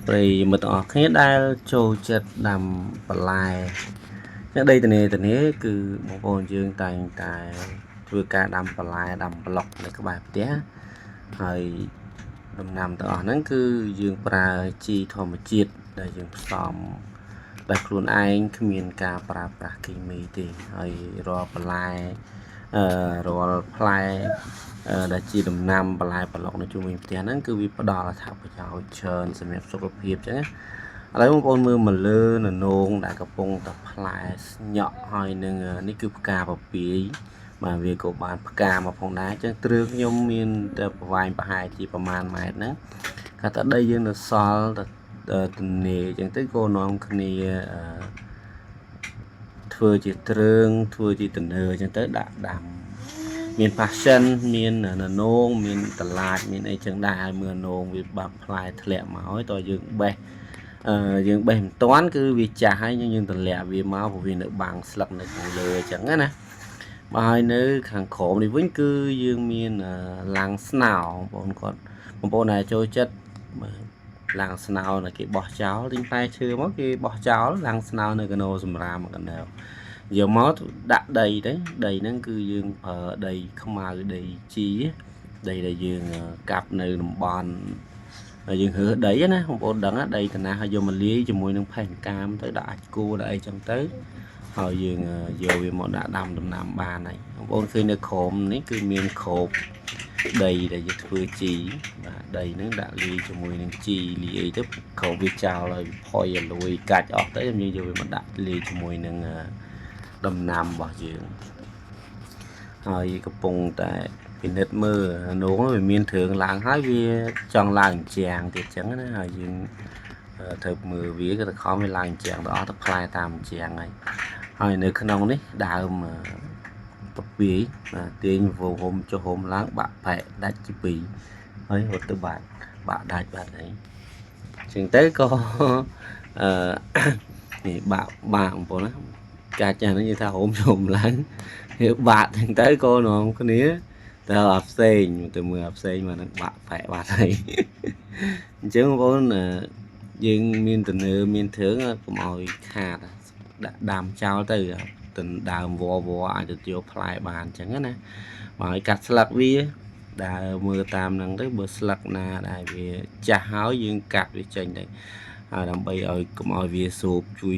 ប្រិយមិត្តទាំងអស់គ្នាដែលចូលចិត្តដាំបន្លែនៅដីទនេគឺបងប្អូនយើងតែងតែធ្វើការដាំបន្លែដាំប្លុកនៅក្បែរផ្ទះហើយដំណាំទាំងអស់ហ្នឹងគឺយើងប្រើជីធម្មជាតិដែលយើងផ្សំដោយខ្លួនឯងគ្មានការប្រើប្រាស់គីមីទេហើយរាល់បន្លែរាល់ផ្លែដែលជាដំណាំបន្លែប្លុកនៅជុំវិញផ្ទះហ្នឹងគឺវាផ្ដល់អត្ថប្រយោជន៍ច្រើនសម្រាប់សុខភាពចឹងណាឥឡូវបងប្អូនមើលមកលើននងដែលកំពុងតែផ្លែស្ញក់ហើយនឹងនេះគឺផ្កាពពាយបាទវាក៏បានផ្កាមកផងដែរចឹងទ្រើខ្ញុំមានតែប្រវែងប្រហែលជាប្រមាណម៉ែត្រហ្នឹងគាត់ថាដីយើងនៅសល់តែទំនេរចឹងទៅក៏នាំគ្នាធ្វើជាទ្រើងធ្វើជាទំនើចឹងទៅដាក់ដាំមាន passion មានននងមានតឡាចមានអីចឹងដែរហើយមើលនងវាបាក់ផ្លែធ្លាក់មកហើយតើយើងបេះយើងបេះមិនតាន់គឺវាចាស់ហើយយើងទម្លាក់វាមកព្រោះវានៅបាំងស្លឹកនៅខាងលើអញ្ចឹងណាបើហើយនៅខាងក្រោមនេះវិញគឺយើងមានឡាំងស្នោបងប្អូនគាត់បងប្អូនដែលចូលចិត្តបាទឡាំងស្នោដែលគេបោះចោលទិញផ្លែឈើមកគេបោះចោលឡាំងស្នោនៅកណោសម្រាមកណោយកមកដាក់ដីទៅដីហ្នឹងគឺយើងប្រើដីខ្មៅដីជីដីដែលយើងកាប់នៅតំបន់ហើយយើងរើសដីណាបងប្អូនដឹងដីតាណាហើយយកមកលាយជាមួយនឹងផេះកាមទៅដាក់អាចគោដាក់អីចឹងទៅហើយយើងយកវាមកដាក់ដាំដំណាំបានហើយបងប្អូនឃើញនៅក្រោមនេះគឺមានក្របដីដែលយើងធ្វើជីបាទដីហ្នឹងដាក់លាយជាមួយនឹងជីលាយអីទៅក្របវាចោលហើយផុយឲ្យលួយកាច់អស់ទៅយើងយកវាមកដាក់លាយជាមួយនឹងដំណាំរបស់យើងហើយកំពុងតែពិនិត្យមើលនោងវាមានគ្រឿងឡើងហើយវាចង់ឡើងជាងទៀតចឹងណាហើយយើងត្រូវមើលវាក៏ទៅខំវាឡើងជាងទៅអស់ទៅផ្លែតាមជាងហើយហើយនៅក្នុងនេះដើមពពាយបាទទាញវហុំចុះហុំឡើងបាក់ផែកដាច់ជាពីរហើយរត់ទៅបាត់បាក់ដាច់បាត់ហើយចឹងទៅក៏អឺនេះបាក់បាក់បងប្អូនណាកាចាស់ហ្នឹងនិយាយថាហុំជុំឡើងវាបាក់ចឹងទៅក៏នាំគ្នាទៅអាផ្សេងទៅមើលអាផ្សេងមកនឹងបាក់ផែកបាត់ហើយអញ្ចឹងបងប្អូនយើងមានទំនើមានទ្រើងកុំឲ្យខាតដាក់ដាំចោលទៅទៅដើមវវអាចទៅយកផ្លែបានអញ្ចឹងណាបើឲ្យកាត់ស្លឹកវាដើរមើលតាមហ្នឹងទៅបើស្លឹកណាដែលវាចាស់ហើយយើងកាត់វាចេញទៅហើយដើម្បីឲ្យកុំឲ្យវាស្រូបជួយ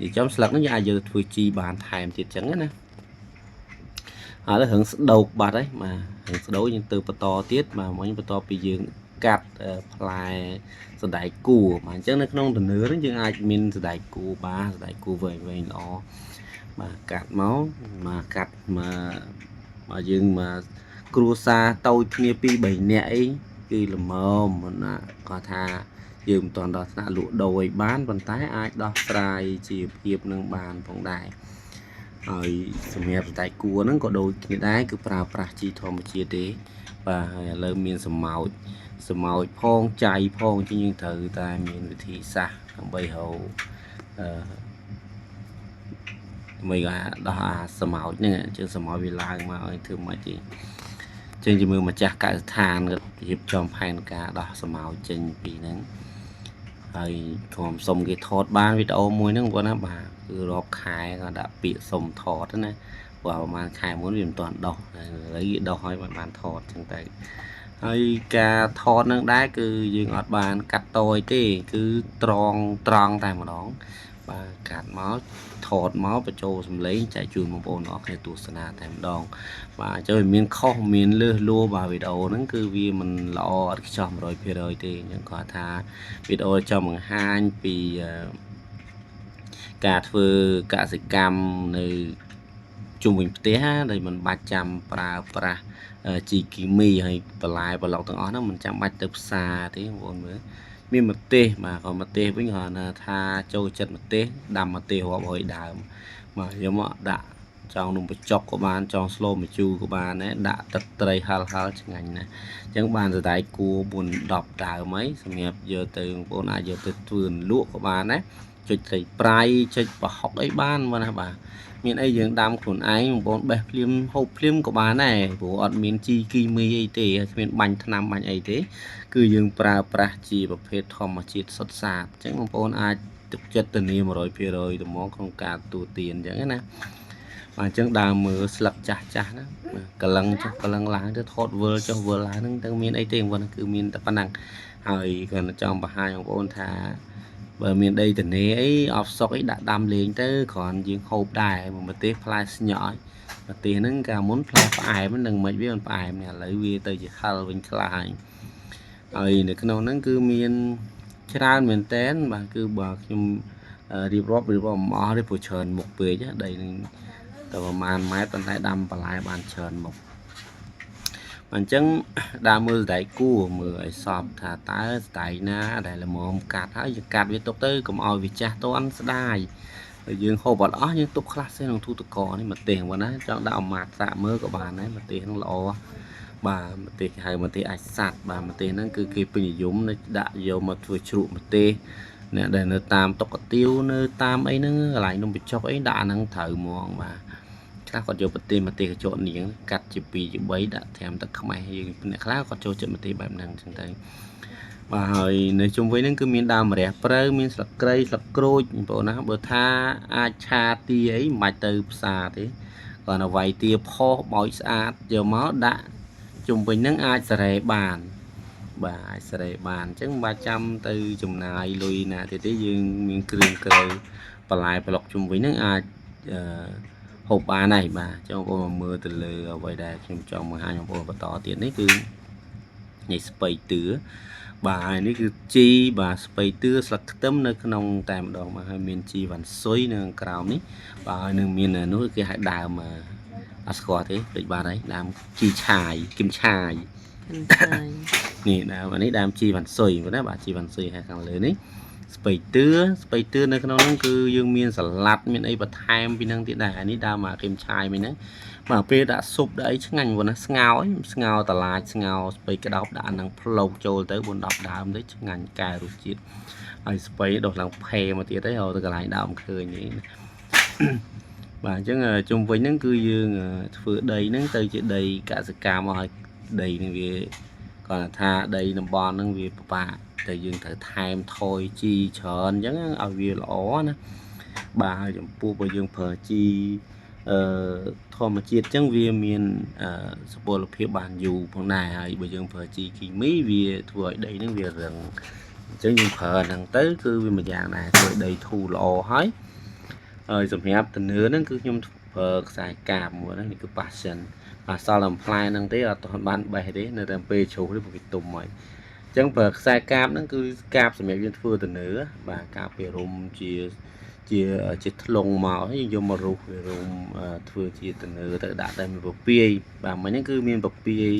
និយាយចំស្លឹកហ្នឹងយើងអាចយកទៅធ្វើជីបានថែមទៀតអញ្ចឹងណាហើយរឿងស្ដោកបាត់ហើយបាទរឿងស្ដោកយើងទៅបន្តទៀតបាទមិញបន្ទាប់ពីយើងកាត់ផ្លែសណ្តែកគួរបាទអញ្ចឹងនៅក្នុងទំនើហ្នឹងយើងអាចមានសណ្តែកគួរបាទសណ្តែកគួរវែងវែងល្អបាទកាត់មកមកកាត់មកមកយើងមកគ្រួសារតូចគ្នា2 3នាក់អីគឺល្មមណាគាត់ថាយើងមិនទាន់ដល់ថ្នាក់លក់ដូរឲ្យបានប៉ុន្តែអាចដោះស្រាយជីវភាពនឹងបានផងដែរហើយសម្រាប់សណ្តែកគួរហ្នឹងក៏ដូចគ្នាដែរគឺប្រើប្រាស់ជីធម្មជាតិទេបាទហើយឥឡូវមានសម្ោចសម្ោចផងចៃផងជាងយើងត្រូវតែមានវិធីសាស្ត្រដើម្បីរកអឺដើម្បីដោះអាសម្ោចហ្នឹងជើងសម្ោចវាឡើងមកឲ្យធ្វើម៉េចទេចឹងជាមួយម្ចាស់កសិដ្ឋានគាត់រៀបចំផែនការដោះសម្ោចចេញពីហ្នឹងហើយក្រុមសុំគេថតបានវីដេអូមួយហ្នឹងបងណាបាទគឺរាប់ខែគាត់ដាក់ពាក្យសុំថតណាព្រោះប្រហែលខែមុនវាមិនទាន់ដោះឥឡូវគេដោះហើយបានថតចឹងទៅហើយការថតនឹងដែរគឺយើងអត់បានកាត់តយទេគឺត្រង់ត្រង់តែម្ដងបាទកាត់មកថតមកបញ្ចូលសំឡេងចែកជូនបងប្អូនអរគ្នាទស្សនាតែម្ដងបាទអញ្ចឹងវាមានខុសមានលឺសលួបាទវីដេអូហ្នឹងគឺវាមិនល្អអត់ខ្ចោះ100%ទេអញ្ចឹងគាត់ថាវីដេអូចង់បង្ហាញពីការធ្វើកសិកម្មនៅជុំវិញផ្ទះដែលមិនបាច់ចាំប្រើប្រាស់ជីគីមីហើយបន្លែប្លុកទាំងអស់ហ្នឹងមិនចាំបាច់ទៅផ្សារទេបងប្អូនមើលមានម្ទេសបាទក៏ម្ទេសវិញគ្រាន់តែថាចូលចិត្តម្ទេសដាំម្ទេសរាប់រយដើមបាទយកមកដាក់ចង់នំបញ្ចុកក៏បានចង់ស្លម្ជូរក៏បានដែរដាក់ទឹកត្រីហិលហិលឆ្ងាញ់ណាស់អញ្ចឹងបានសណ្តែកគួរ4 10ដើមហើយសម្រាប់យកទៅបងប្អូនអាចយកទៅធ្វើលក់ក៏បានដែរចុចត្រីប្រៃចុចប្រហុកអីបានមកណាបាទ មានអីយើងដាំខ្លួនឯងបងប្អូនបេះភ្លាមហូបភ្លាមក៏បានដែរព្រោះអត់មានជីគីមីអីទេគ្មានបាញ់ថ្នាំបាញ់អីទេគឺយើងប្រើប្រាស់ជាប្រភេទធម្មជាតិសុទ្ធសាធអញ្ចឹងបងប្អូនអាចទុកចិត្តធានា100%ទៅមកក្នុងការទទួលទានអញ្ចឹងណាបាទអញ្ចឹងដើមមើលស្លឹកចាស់ចាស់ណាកលឹងចុះកលឹងឡើងទៅថតវិលចុះវិលឡើងហ្នឹងទៅមានអីទេបងប្អូនគឺមានតែប៉ុណ្ណឹងហើយគាត់ចង់បង្ហាញបងប្អូនថាបើមានដីទនេអីអបសុកអីដាក់ដាំលេងទៅគ្រាន់យើងហូបដែរម្ទេសផ្លែស្ញក់ម្ទេសហ្នឹងកាលមុនផ្លែផ្អែមនឹងមិនវាមិនផ្អែមនេះឥឡូវវាទៅជាហិលវិញខ្លះហើយហើយនៅក្នុងហ្នឹងគឺមានច្រើនមែនតែនបាទគឺបើខ្ញុំរៀបរាប់រៀបរាប់មិនអស់ទេព្រោះច្រើនមុខពេកដីនឹងតែប្រហែលម៉ែត្រប៉ុន្តែដាំបន្លែបានច្រើនមុខអញ្ចឹងដើមមើលសណ្តែកគួរមើលឲ្យសពថាតើសណ្តែកណាដែលល្មមកាត់ហើយយើងកាត់វាទុកទៅកុំឲ្យវាចាស់តាន់ស្ដាយហើយយើងហូបអត់អស់យើងទុកខ្លះសេះក្នុងទូទឹកកកនេះម្ទេសហ្នឹងណាចង់ដាក់អម៉ាតសាក់មើលក៏បានដែរម្ទេសហ្នឹងល្អបាទម្ទេសគេហៅម្ទេសអាចសัตว์បាទម្ទេសហ្នឹងគឺគេពេញនិយមដាក់យកមកធ្វើជ្រក់ម្ទេសអ្នកដែលនៅតាមតុកកាទៀវនៅតាមអីហ្នឹងកន្លែងនំបញ្ចុកអីដាក់អាហ្នឹងត្រូវហ្មងបាទខ្លះគាត់យកប្រទេសម្ទេសកញ្ចក់នាងកាត់ជា2ជា3ដាក់ត្រាំទឹកខ្មេះយើងអ្នកខ្លះគាត់ចូលចិត្តម្ទេសបែបហ្នឹងអញ្ចឹងទៅបាទហើយនៅជុំវិញហ្នឹងគឺមានដើមម្រះព្រៅមានស្លឹកគ្រៃស្លឹកក្រូចបងប្អូនណាបើថាអាចឆាទាអីមិនបាច់ទៅផ្សារទេគាត់ទៅវាយទាផុសបោចស្អាតយកមកដាក់ជុំវិញហ្នឹងអាចសេរីបានបាទអាចសេរីបានអញ្ចឹងមិនបាច់ចាំទៅចំណាយលុយណាទៀតទេយើងមានគ្រឿងក្រៅបន្លែប្លុកជុំវិញហ្នឹងអាចអឺហូបបានហើយបាទចង់បងប្អូនមកមើលទៅលើអ្វីដែលខ្ញុំចង់បង្ហាញបងប្អូនបន្តទៀតនេះគឺនេះស្ពៃតឿបាទហើយនេះគឺជីបាទស្ពៃតឿស្លឹកខ្ទឹមនៅក្នុងតែម្ដងបាទហើយមានជីវ៉ាន់ស៊ុយនៅក្រោមនេះបាទហើយនឹងមាននោះគេហៅដើមអត់ស្គាល់ទេដូចបាទហើយដើមជីឆាយគឹមឆាយនេះដើមនេះដើមជីវ៉ាន់ស៊ុយណាបាទជីវ៉ាន់ស៊ុយហើយខាងលើនេះស្ពៃតឿស្ពៃតឿនៅក្នុងហ្នឹងគឺយើងមានសាឡាត់មានអីបន្ថែមពីហ្នឹងទៀតដែរនេះដើមអាគឹមឆាយមួយហ្នឹងបាទពេលដាក់ស៊ុបដាក់អីឆ្ងាញ់ព្រោះណាស្ងោរស្ងោរតឡាចស្ងោរស្ពៃក្តោបដាក់អាហ្នឹងផ្លោកចូលទៅ4 10ដើមទៅឆ្ងាញ់កែរសជាតិហើយស្ពៃដុះឡើងផេមកទៀតទៅរកទៅកន្លែងដើមឃើញនេះបាទអញ្ចឹងជុំវិញហ្នឹងគឺយើងធ្វើដីហ្នឹងទៅជាដីកសិកម្មមកឲ្យដីហ្នឹងវាគាត់ថាដីតំបន់ហ្នឹងវាពិបាកតែយើងត្រូវថែមថយជីច្រើនអញ្ចឹងឲ្យវាល្អណាបាទហើយចំពោះបើយើងប្រើជីអឺធម្មជាតិអញ្ចឹងវាមានសុពលភាពបានយូរផងដែរហើយបើយើងប្រើជីគីមីវាធ្វើឲ្យដីហ្នឹងវារឹងអញ្ចឹងយើងប្រើអាហ្នឹងទៅគឺវាមួយយ៉ាងដែរធ្វើឲ្យដីធូរល្អហើយហើយសម្រាប់ទំនឿហ្នឹងគឺខ្ញុំប្រើខ្សែកាបមួយហ្នឹងនេះគឺ passion បាទសល់តែផ្លែហ្នឹងទេអត់ទាន់បានបេះទេនៅតែពេលជ្រុះនេះវាទុំហើយអញ្ចឹងប្រើខ្សែកាបហ្នឹងគឺកាបសម្រាប់យើងធ្វើទំនឿបាទកាបពីរុំជាជាជាធ្លុងមកហើយយើងយកមករុះវារុំធ្វើជាទំនឿទៅដាក់តែមានពពាយបាទមិញហ្នឹងគឺមានពពាយ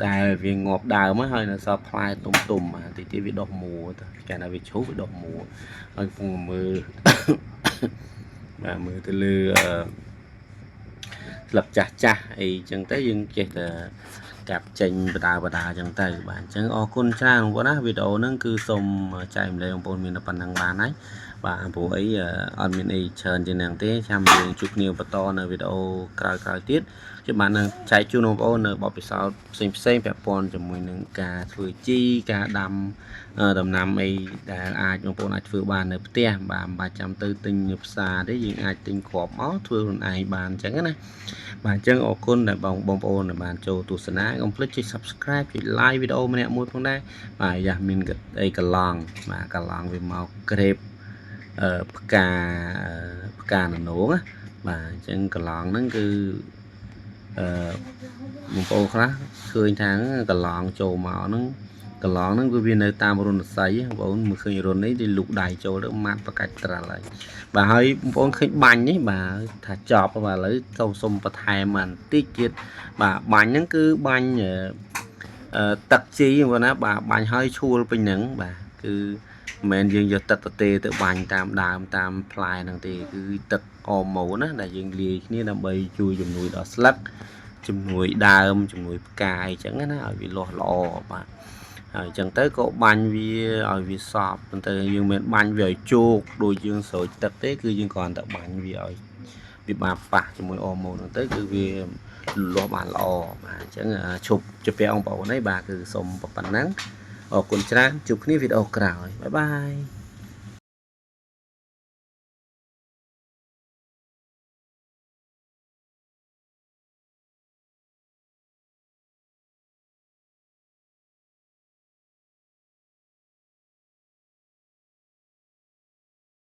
ដែលវាងាប់ដើមហើយនៅសល់ផ្លែទុំទុំបាទតិចទៀតវាដុះមួទៅកាលណាវាជ្រុះវាដុះមួហើយកំពុងមើលបាទមើលទៅលើអឺស្លឹកចាស់ចាស់អីចឹងទៅយើងចេះតែកាប់ចេញបដាបដាចឹងទៅបាទអញ្ចឹងអរគុណច្រើនបងប្អូនណាវីដេអូហ្នឹងគឺសូមចែកម្លែកបងប្អូនមានតែប៉ុណ្្នឹងបានហើយបាទព្រោះអីអត់មានអីច្រើនជាងហ្នឹងទេចាំយើងជួបគ្នាបន្តនៅវីដេអូក្រោយៗទៀតខ្ញុំបាននឹងចែកជូនបងប្អូននៅបទពិសោធន៍ផ្សេងផ្សេងពាក់ព័ន្ធជាមួយនឹងការធ្វើជីការដាំដំណាំអីដែលអាចបងប្អូនអាចធ្វើបាននៅផ្ទះបាទមិនបាច់ចាំទៅទិញនៅផ្សារទេយើងអាចទិញគ្រាប់មកធ្វើខ្លួនឯងបានអញ្ចឹងណាបាទអញ្ចឹងអរគុណដែលបងប្អូនដែលបានចូលទស្សនាកុំភ្លេចចុច Subscribe ចុច Like វីដេអូម្នាក់មួយផងដែរបាទយ៉ាមានអីកឡងបាទកឡងវាមកក្រេបអឺផ្កាផ្កាននងណាបាទអញ្ចឹងកឡងហ្នឹងគឺអឺបងប្អូនខ្លះឃើញថាកឡងចូលមកហ្នឹងកឡងហ្នឹងគឺវានៅតាមរុនស័យបងប្អូនមើលឃើញរុននេះវាលូកដៃចូលទៅម៉ាត់ប្រកាច់ត្រាល់ហើយបាទហើយបងប្អូនឃើញបាញ់នេះបាទថាចប់បាទឥឡូវសូមសុំបន្ថែមបន្តិចទៀតបាទបាញ់ហ្នឹងគឺបាញ់អឺទឹកជីបងប្អូនណាបាទបាញ់ហើយឈួលពេញហ្នឹងបាទគឺមិនមែនយើងយកទឹកទទេទៅបាញ់តាមដើមតាមផ្លែហ្នឹងទេគឺទឹកអម៉ូណាដែលយើងលាយគ្នាដើម្បីជួយជំនួយដល់ស្លឹកជំនួយដើមជំនួយផ្កាយអញ្ចឹងណាឲ្យវាលាស់ល្អបាទហើយអញ្ចឹងទៅក៏បាញ់វាឲ្យវាសប់ប៉ុន្តែយើងមិនបាញ់វាឲ្យជោកដូចយើងស្រោចទឹកទេគឺយើងគ្រាន់តែបាញ់វាឲ្យ វាបានប៉ះជាមួយអរម៉ូនហ្នឹងទៅគឺវាលូតលាស់បានល្អបាទអញ្ចឹងឈប់ជពាក់បងប្អូនហើយបាទគឺសូមប៉ុណ្ណឹងអរគុណច្រើនជួបគ្នាវីដេអូក្រោយ bye bye.